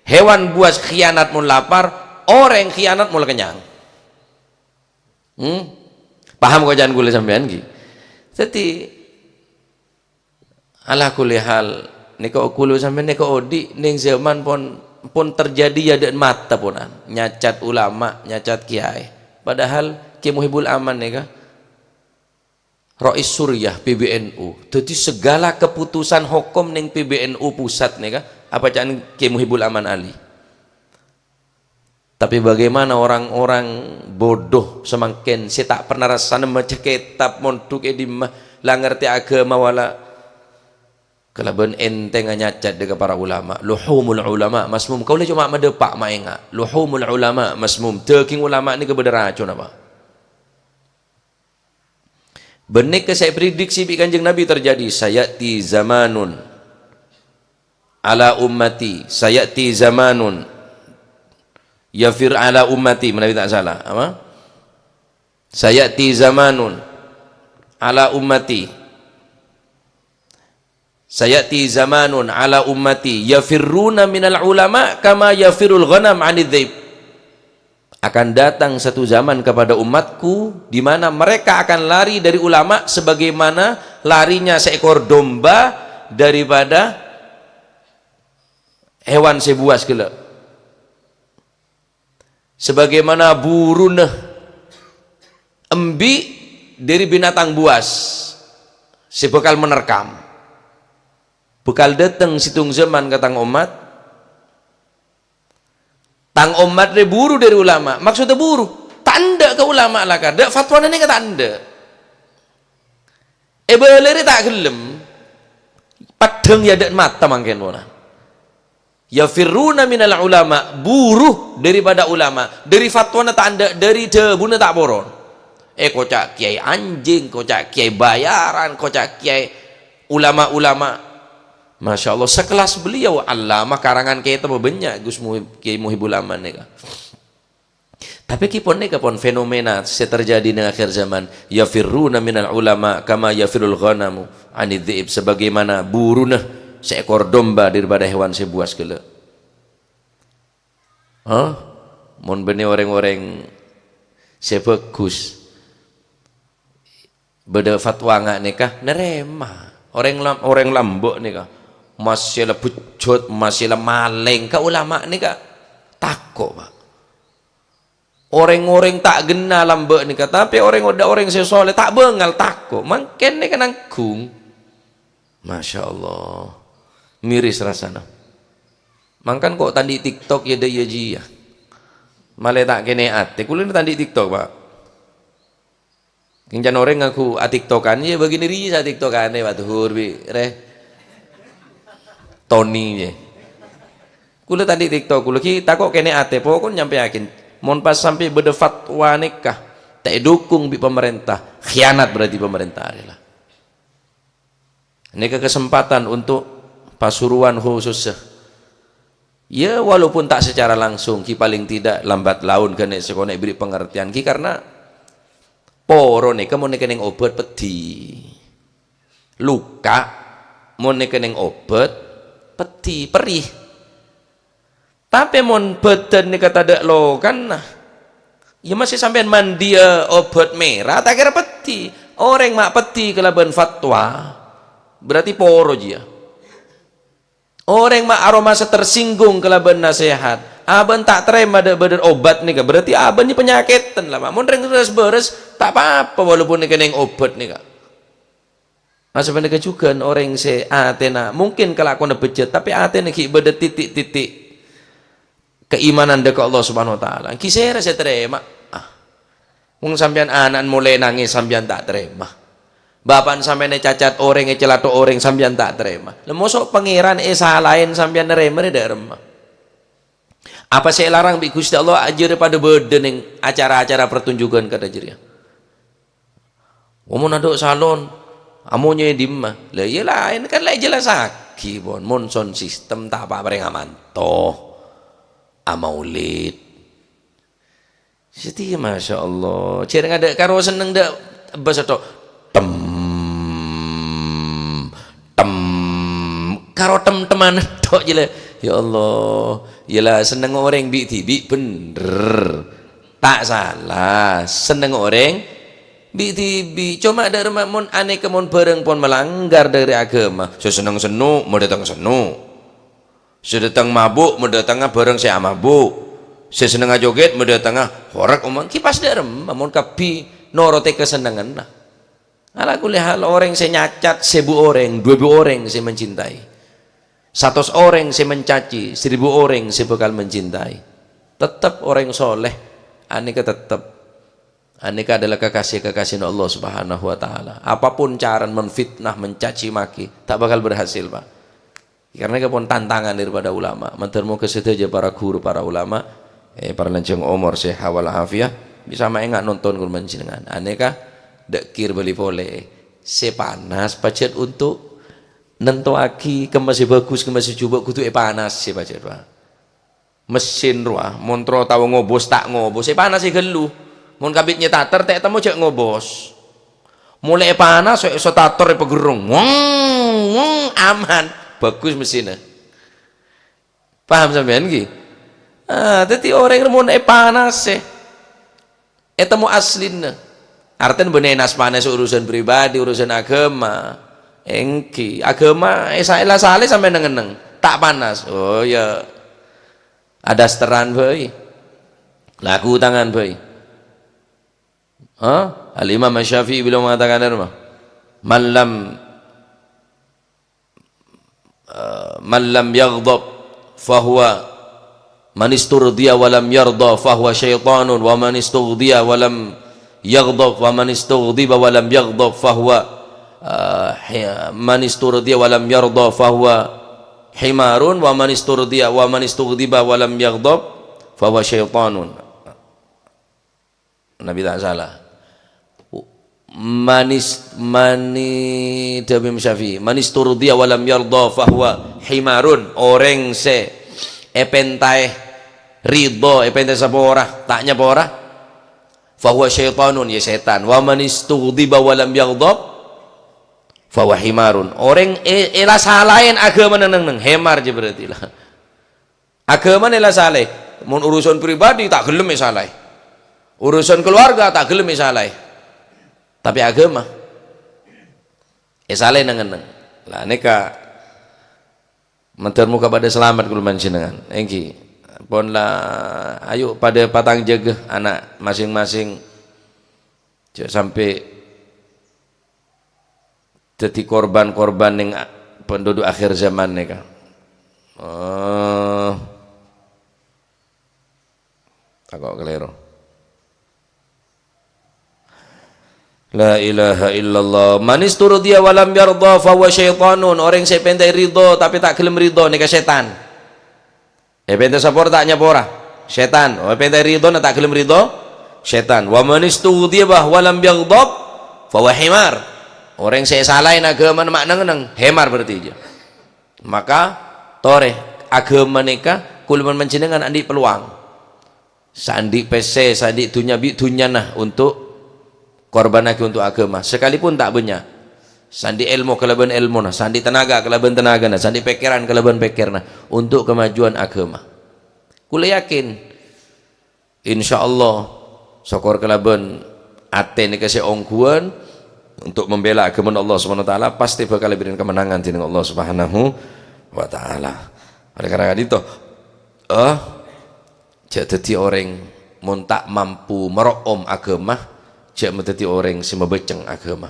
Hewan buas khianat mon lapar, orèng khianat mon la kennyang. Hmm? Paham koca'an kaulâ sampèyan, ghi? Dhâddhi, ala kulli hal, nèka kaulâ sampèyan nèka odi' neng zaman pon, pon terjadi è adâ'na mata ponan. Nyacat ulama, nyacat kiai. Padahal Kiai Muhibul Aman nèka Rais Suriah P B N U. Dhâddhi segala keputusan hokom neng P B N U pusat nèka apa ca'na Kiai Muhibul Aman Ali. Tapi bagaimana orang-orang bodoh samangkèn sè ta' pernah rassana maca kètab, mondhuk è dimma, la ngartè aghâma wala kalabân èntèngnga nyacat dâ' ka para ulama. Luhumul ulama masmum. Kaulâ coma madâpa' maènga'. Luhumul ulama masmum. Dâging ulama nèka bâdâ raconna, Pak. Bânnè kè sè èprediksi bi' Kanjeng Nabi terjadi, "Sayati zamanun ala ummati, sayati zamanun yafir ala ummati," menawi ta' salah, apa? "Sayati zamanun ala ummati, sayati zamanun ala ummati yafirruna minal ulama kama yafirrul ghanam anidh dhaib." Akan datang satu zaman kepada umatku di mana mereka akan lari dari ulama sebagaimana larinya seekor domba daripada hewan sè buas ghellâ'. Sebagaimana buruna embi' dâri binatang buas sè bhâkal menerkam. Bhâkal dâteng sèttong zaman ka tang ommat, Tang ommat rè buru dâri ulama. Maksudnya buru. Ta' endâ' ka ulama lakar. Dâ' fatwana nèka ta' endâ'. Èbâlâi rè ta' ghellem. Peddhâng è adâ'na mata mangkèn pona. Yafirruna minal ulama. Buru daripada ulama. Dâri fatwana ta' endâ'. Dâri dhâbuna ta' poron. Èkoca' kiai anjing, koca' kiai bayaran, koca' kiai ulama-ulama. Masya Allah, sekelas beliau, allamah, karangan kètab bânnya', Gus Muhib-, Kiai Muhibul Aman nèka. Tapè kèpon nèka pon fenomena sè terjadi neng akhir zaman. Yafirruna minal ulama kama yafirrul ghanamu anidh dhi'b, sebagaimana buruna seekor domba daripada hewan sè buas ghellâ'. Hah? Mon bânnè orèng-orèng sè bhâghus, bâdâ fatwa nga' nèka, narèma. Orèng lam-, orèng lambâ' nèka, masè la bhujut, masè la malèng, ka ulama nèka tako', Pak. Orèng-orèng ta' ghenna lambâ' nèka, tapè orèng, dâ' orèng sè soleh, ta' bângal, tako'. Mangkèn nèka nangghung. Masya Allah. Miris rassana. Mangkana ko' ta' andi' TikTok ya, dâ' iyâ jiyâ. Malè ta' kènè' atè. Kulâ ta' andi' TikTok, Pak. Kèng can orèng ngaku atiktokan, ya bâgiyân rèya sè atiktokanè, Pak Tuhur, bi' rè. Tony, ya. Kulâ ta' andi' TikTok, kulâ ghi tako' kènè' atè, pokokna nyampèyaghi. Mon pas sampè' bâdâ fatwa nèka, ta' èdukung bi' pamarènta, khianat berarti pamarènta arèya la. Nèka kesempatan untuk Pasuruan khusus. Ya, walaupun tak secara langsung, ghi paling tidak lambat laun ghânèka sè konè' beri pengertian, ghi karena poro nèka mon nèka neng obat pedhi. Luka mon nèka neng obat pedhi, perih. Tapè mon bâdân nèka tadâ' lokanna, ya masè sampèyan mandiya obat mèra, ta' kèra pedhi. Orèng ma' pedhi kalabân fatwa, berarti poro jiyâ. Orèng ma' aromasa tersinggung kalabân nasehat, abâ'na ta' tarèma dâ' bâdân obat nèka, berarti abâ'na panyakèdhân la, Pak. Mon rèng res-bâres, ta' pa-apa walaupun nèka neng obat nèka. Nah, sapanèka jhughân orèng sè atèna mungkin kalakowanna bejjhât, tapè atèna ghi' bâdâ titik-titik keimanan dâ' ka Allah Subhanahu wa Ta'ala. Ghi sèra sè tarèma? Ah. Wong sampèyan ana'na molaè nangès, sampèyan ta' tarèma. Bapa'na sampèyan ècacat orèng, ècalato orèng, sampèyan ta' tarèma. Lha, moso' Pangèran èsalaè sampèyan narèma rè dâ' remma? Apa sè èlarang bi' Ghustè Allah ajârâ padâ bâdâ neng acara-acara pertunjukan kadhâ' jârèya? Mon adâ' salon, amonyè è dimma? Lah, iyâ laèn kan la èjellassaghi, pon. Mon sound system ta' pa-, parèng amanto. Amaulid. Siti, Masya Allah. Jârèng adâ' karo senneng dâ' bâsa tok. Tem, tem. Karo tem-teman tok jâ la. Ya Allah, ya la senneng orèng bi'-dhibi' bhender. Ta' sala, senneng orèng bi'-dhibi'. Coma dhâ' remma mon anèka mon bhârâng pon malanggar dhâri aghâma. Sè senneng senno', madhâteng senno'. Sè dhâteng mabuk, madhâtengnga bhârâng sè amabuk. Sè sennengnga jogèt, madhâtengnga horeg, omong, ghi' pas dhâ' remma mon kabbhi norote kasennengnganna. Ala kulli hal, orèng sè nyacat sèbu orèng, duwâ èbu orèng sè mencintai. Satos orèng sè mencaci, seribu orèng sè bhâkal mencintai. Tettep orèng soleh, anèka tettep. Anèka adalah kekasih-kekasihna Allah Subhanahu wa Ta'ala. Apapun carana menfitnah, mencaci maki, ta' bhâkal berhasil, Pak. Karena kèpon tantangan daripada ulama. Mandhâr moghâ sadhâjâ para ghuru, para ulama, eh, para lanjhâng omor, sehat wal afiat, bisa maènga' nonton kaulâ panjhennengngan. Anèka, dhâ' kèr bâli polè. Sè panas pajhât onto' nantowaghi kemma sè bhâghus, kemma sè jhubâ' kodhu èpanasè pajhât, Pak. Mesin rowa, mon terro tao ngobos, ta' ngobos, èpanasè ghâllu. Mon kabbhi nyetater, ta' ètemmo jhâ' ngobos. Molaè panas, sè-, setator èpagerrong. Wong, wong, aman. Bhâghus mesinna. Paham sampèyan, ghi? Ah, dhâddhi orèng remmo èpanasè. Ètemmo aslina. Artèna bânnè nas-panas urusan pribadi, urusan aghâma. Èngghi, aghâma èsa-, èla salè sampè' neng-enneng. Ta' panas. Oh, ya. Adasteran bhâi. Lagu tangan bhâi. Hah? Al-Imam Asy-Syafi'i beliau mengatakan apa? "Man lam, eh, man lam yaghdab fahuwa, man isturdiya wa lam yarda fahuwa syaitanun, wa man istughdiya wa lam yaghdab, wa man istughdiba wa lam yaghdab fahuwa, eh, hi-, man isturdiya wa lam yarda fahuwa himarun, wa man isturdiya, wa man istughdiba wa lam yaghdab fahuwa syaitanun." Nabi ta' sala. Manis-, mani-, dhâbu Imam Syafi'i, "Man isturdiya wa lam yarda fahuwa himarun." Orèng sè èpèntaè ridho, èpèntaè sapora, ta' nyapora, fahuwa syaitanun, ya sètan. "Wa man istughdiba wa lam yaghdab fahuwa himarun." Orèng è-, èla salaè aghâmana neng-enneng, himar jâ berarti la. Aghâmana èla salaè. Mon urusan pribadi ta' ghellem èsalaè. Urusan keluarga ta' ghellem èsalaè. Tapè aghâma èsalaè neng-enneng. La nèka mandhâr moghâ padâ salamet kaulâ panjhennengngan. Èngghi. Pon la, ayo padâ patang jâgâ ana' masing-masing. Jhâ' sampè' dhâddhi korban-korban neng a-, penduduk akhir zaman nèka. Oh. Tako' kalèro. La ilaha illallah. "Man isturdiya wa lam yarda fahuwa syaitanun." Orèng sè èpèntaè ridho tapè ta' ghellem ridho nèka sètan. Èpènta sapora ta' nyapora? Sètan. Oh, èpènta ridhona ta' ghellem ridho? Sètan. "Wa man istughdiba wa lam yaghdab fahuwa himar." Orèng sè èsalaè aghâmana ma' neng-enneng, himar berarti jâ. Maka, torè, aghâma nèka kaulâ panjhennengngan andi' peluang. Saandi' pèssè, saandi' dhunnya bi' dhunnyana untuk korbannaghi untuk aghâma, sakalipun ta' bânnya'. Saandi' èlmo kalabân èlmona, saandi' tenaga kalabân tenagana, saandi' pèkkèran kalabân pèkkèranna untuk kemajuan aghâma. Kaulâ yakin, insyaallah, sokor kalabân atè nèka sè ongghuwân untuk membela aghâmana Allah Subhanahu wa Ta'ala, pastè bhâkal èbèrri'ân kemenangan dening Allah Subhanahu wa Ta'ala. Oleh karena itu, eh, Jhâ' dhâddhi orèng mon ta' mampu maro'om aghâma, jhâ' madhâddhi orèng sè mabhâceng aghâma.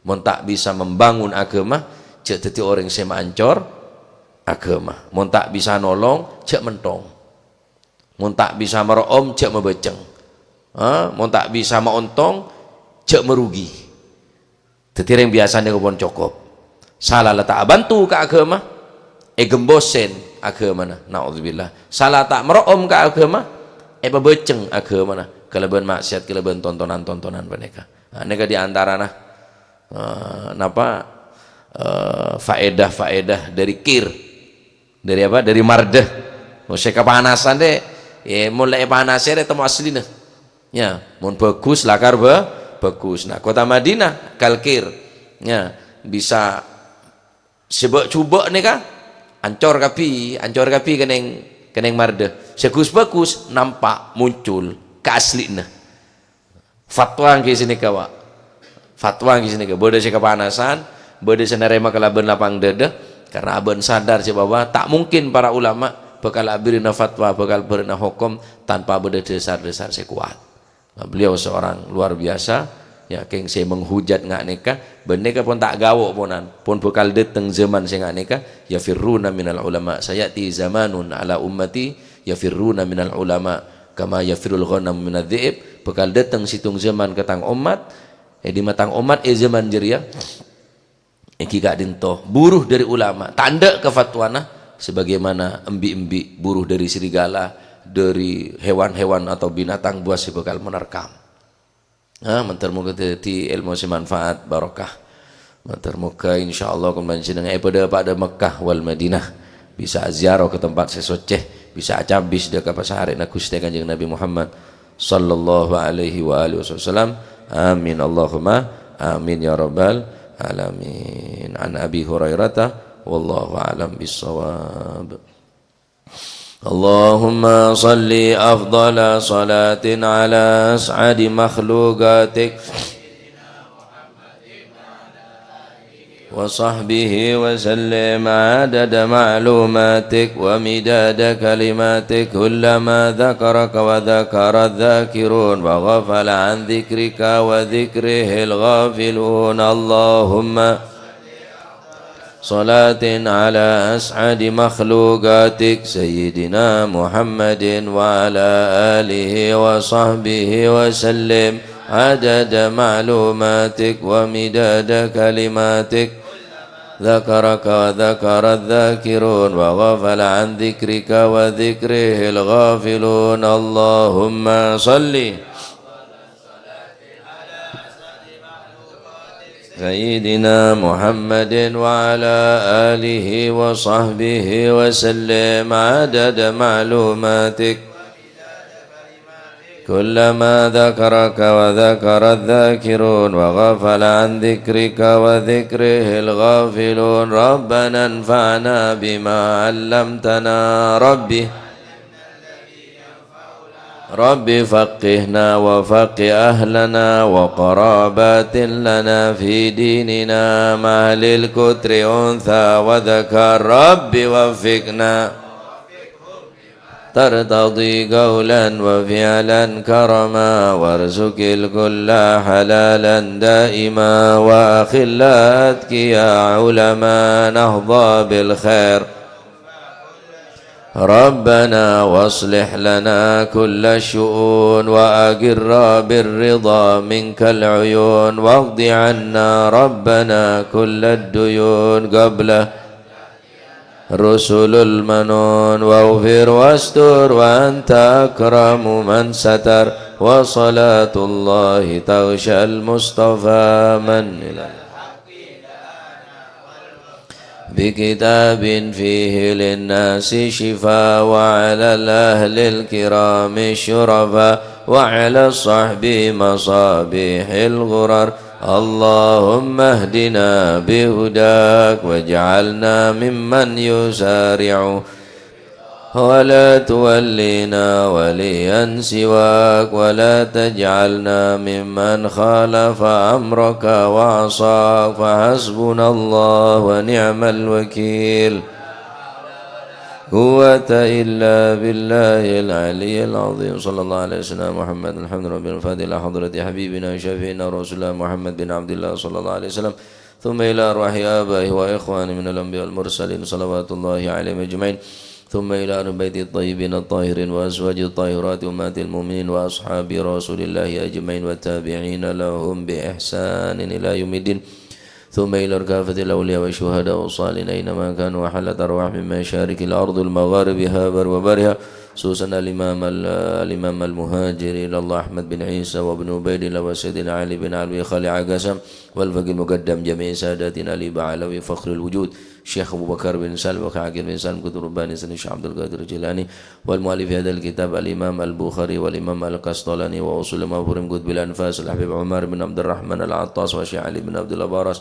Mon ta' bisa membangun aghâma, jhâ' dhâddhi orèng sè maancor aghâma. Mon ta' bisa nolong, jhâ' menthong. Mon ta' bisa maro'om, jhâ' mabhâceng. Ha? Mon ta' bisa maontong, jhâ' marugi. Dhâddhi rèng biyasana pon cokop. Sala la ta' abhânto ka aghâma, ègembosèn aghâmana. Naudzubillah. Sala ta' maro'om ka aghâma, èpabhâceng aghâmana kalabân ma'siyat, kalabân tontonan-tontonan panèka. Nah, nèka di antarana, eh, napa, eh, faèdah-faèdah dhâri kir. Dhâri apa? Dhâri mardhâ. Oh, sè kapanasan rè, yâ, mon la èpanasè rè temmo aslina. Yâ, mon bhâghus, lakar bhâ-, bhâghus. Nah, kottha Madinah, kal kir. Yâ, bisa sè bâ'-jhubâ' nèka, Ancor kabbhi, ancor kabbhi kennèng, kennèng mardhâ. Sè ghus-bhâghus nampa' muncul kaaslina. Fatwa ngghi sanèka, Pak. Fatwa ngghi sanèka. Bâdâ sè kapanasan, bâdâ sè narèma kalabân lapang dâdâ, karna abâ'na sadar jâ bahwa ta' mungkin para ulama bhâkal abherri'na fatwa, bhâkal bherri'na hokom tanpa bâdâ dhâsar-dhâsar sè kowat. Nah, beliau seorang luar biasa, ya, kèng sè menghujat nga' nèka, bân nèka pon ta' ghawo' ponan, pon bhâkal dâteng zaman sè nga' nèka, yafirruna minal ulama, sayati zamanun ala ummati, yafirruna minal ulama, kama yafirrul ghanam minadh dhi'b, bhâkal dâteng sèttong zaman ka tang ommat, è dimma tang ommat è zaman jârèya, èngghi ka'dinto, buru dâri ulama, ta' endâ' ka fatwana, sebagaimana embi'-embi' buru dâri serigala, dâri hewan-hewan atau binatang buas sè bhâkal menerkam. Nah, mandhâr moghâ dhâddhi èlmo sè manfaat, barokah. Mandhâr moghâ, insyaallah, kaulâ panjhennengngan èpadâ-padâ Mekkah wal Madinah. Bisa ziarah ka tempat sè soccè, bisa acabis dâ' ka pasarèna Ghustè Kanjeng Nabi Muhammad sallallahu alaihi wa alihi wasallam. Amin, Allahumma amin, ya rabbal alamin. An Abi Hurairata, wallahu a'lam bissawab. اللهم صل أفضل صلاة على أسعد مخلوقاتك وصحبه وسلم عدد معلوماتك ومداد كلماتك، كلما ذكرك وذكر الذاكرون وغفل عن ذكرك وذكره الغافلون. اللهم صلاة على أسعد مخلوقاتك سيدنا محمد وعلى آله وصحبه وسلم عدد معلوماتك ومداد كلماتك. ذكرك وذكر الذاكرون وغفل عن ذكرك وذكره الغافلون. اللهم صل سيدنا محمد وعلى آله وصحبه وسلم عدد معلوماتك. كلما ذكرك وذكر الذاكرون وغفل عن ذكرك وذكره الغافلون. ربنا انفعنا بما علمتنا. رب رب فقهنا وفقه أهلنا وقرابات لنا في ديننا مع أهل القطر أنثى وذكر. رب وفقنا ترتضي قولا وفعلا كرما وارزق الكل حلالا دائما وأخلاء أتقياء علماء نهضى بالخير. ربنا واصلح لنا كل الشؤون وأقر بالرضا منك العيون واقض عنا ربنا كل الديون قبل رسل المنون واغفر واستر وأنت أكرم من ستر وصلاة الله تغشى المصطفى من إلى بكتاب فيه للناس شفاء وعلى الأهل الكرام الشرفاء وعلى الصحب مصابيح الغرر. اللهم اهدنا بهداك واجعلنا ممن يسارع ولا تولينا وليا سواك ولا تجعلنا ممن خالف أمرك وعصاك فحسبنا الله ونعم الوكيل. قوة إلا بالله العلي العظيم. صلى الله على سيدنا محمد. الحمد لله رب العالمين. الفاتحة لحضرة حبيبنا وشفيعنا ورسولنا محمد بن عبد الله صلى الله عليه وسلم. ثم إلى أرواح آبائه وإخوانه من الأنبياء والمرسلين صلوات الله عليهم أجمعين. ثم إلى أهل بيته الطيبين الطاهرين وأزواجه الطاهرات أمهات المؤمنين وأصحاب رسول الله أجمعين والتابعين لهم بإحسان إلى يوم الدين. ثم إلى كافة الأولياء والشهداء والصالحين أينما كانوا وحلت أرواحهم من مشارق الأرض ومغاربها بر وبرها، خصوصا الإمام ال-، الإمام المهاجر إلى الله أحمد بن عيسى وابن عبيد الله وسيدنا علي بن علوي خليع قسم والفقيه المقدم جميع ساداتنا الإبا علوي فخر الوجود شيخ أبو بكر بن سالم وكعاقل بن سالم قطب رباني سيدنا الشيخ عبد القادر الجيلاني والمؤلف هذا الكتاب الإمام البخاري والإمام القسطلاني وأصول المفاهيم قطب الأنفاس الحبيب عمر بن عبد الرحمن العطاس والشيخ علي بن عبد الله باراس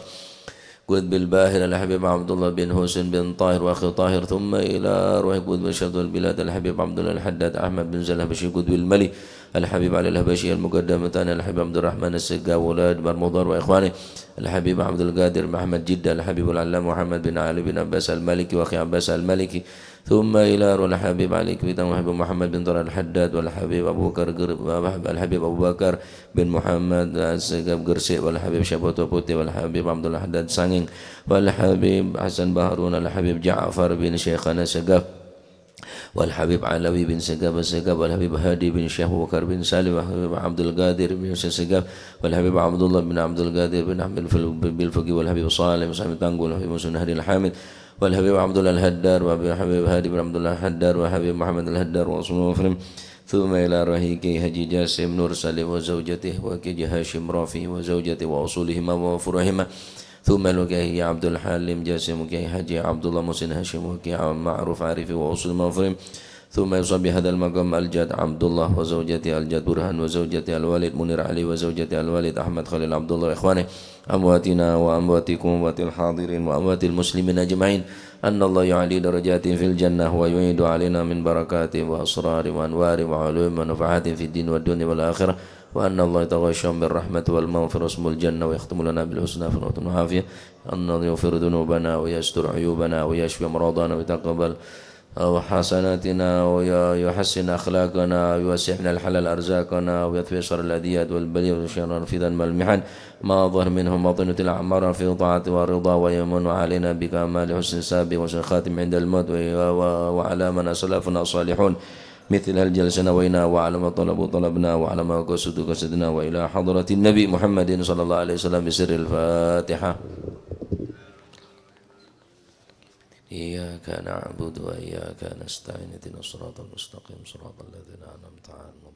قطب الباهر الحبيب عبد الله بن حسين بن طاهر وأخي طاهر، ثم إلى روح قطب الشرق والبلاد الحبيب عبد الله الحداد أحمد بن زين الحبشي قطب الملك الحبيب علي الحبشي المقدم الثاني الحبيب عبد الرحمن السقاف وولده عمر مضر وإخوانه الحبيب عبد القادر محمد جدة الحبيب العلامة محمد بن علي بن عباس المالكي وأخي عباس المالكي، ثم إلى روح الحبيب علي كويتان والحبيب محمد بن طارق الحداد والحبيب أبو بكر قر-، الحبيب أبو بكر بن محمد السقاف قرسي والحبيب شبوتو بوتي والحبيب عبد الله الحداد سانجين والحبيب حسن بحرون الحبيب جعفر بن شيخنا السقاف والحبيب علوي بن سقاف السقاف والحبيب هادي بن شيخ أبو بكر بن سالم والحبيب عبد القادر بن يوسف السقاف والحبيب عبد الله بن عبد القادر بن أحمد الفل-، بالفقي والحبيب صالح بن سامي تانقو والحبيب مسلم هادي الحامد والحبيب عبد الله الحداد والحبيب هادي بن عبد الله الحداد والحبيب محمد الحداد وعثمان وفرم، ثم إلى روح كي حاجي جاسم نور سالم وزوجته وكي هاشم رافي وزوجته وأصولهما وفروعهما، ثم إلى كي عبد الحليم جاسم وكي حاجي عبد الله محسن هاشم وكي معروف عارف وأصولهما وفروعهما، ثم يصلي بهذا المقام الجد عبد الله وزوجته الجد برهان وزوجته الوالد منير علي وزوجته الوالد أحمد خليل عبد الله وإخوانه أمواتنا وأمواتكم وأموات الحاضرين وأموات المسلمين أجمعين، أن الله يعلي درجاتهم في الجنة ويعيد علينا من بركاتهم وأسرارهم وأنوارهم وعلومهم ونفحاتهم في الدين والدنيا والآخرة، وأن الله يتغشاهم بالرحمة والمغفرة ويسكنهم الجنة ويختم لنا بالحسنى في العافية، أن يغفر ذنوبنا ويستر عيوبنا ويشفي أمراضنا ويتقبل أو حسناتنا ويحسن أخلاقنا ويوسع من الحلال أرزاقنا ويدفع شر الأذيات والبليات وشر الفتن والمحن ما ظهر منها وما بطن، الأعمار في طاعة ورضا، ويمن علينا بكمال حسن الثواب وحسن الخاتمة عند الموت، و-، و-، وعلى من أسلفنا الصالحون مثل هذه الجلسة نوينا، وعلى ما طلبوا طلبنا، وعلى ما قصدوا قصدنا، وإلى حضرة النبي محمد صلى الله عليه وسلم بسر الفاتحة. إياك نعبد وإياك نستعين، اهدنا الصراط المستقيم، صراط الذين أنعمت عليهم،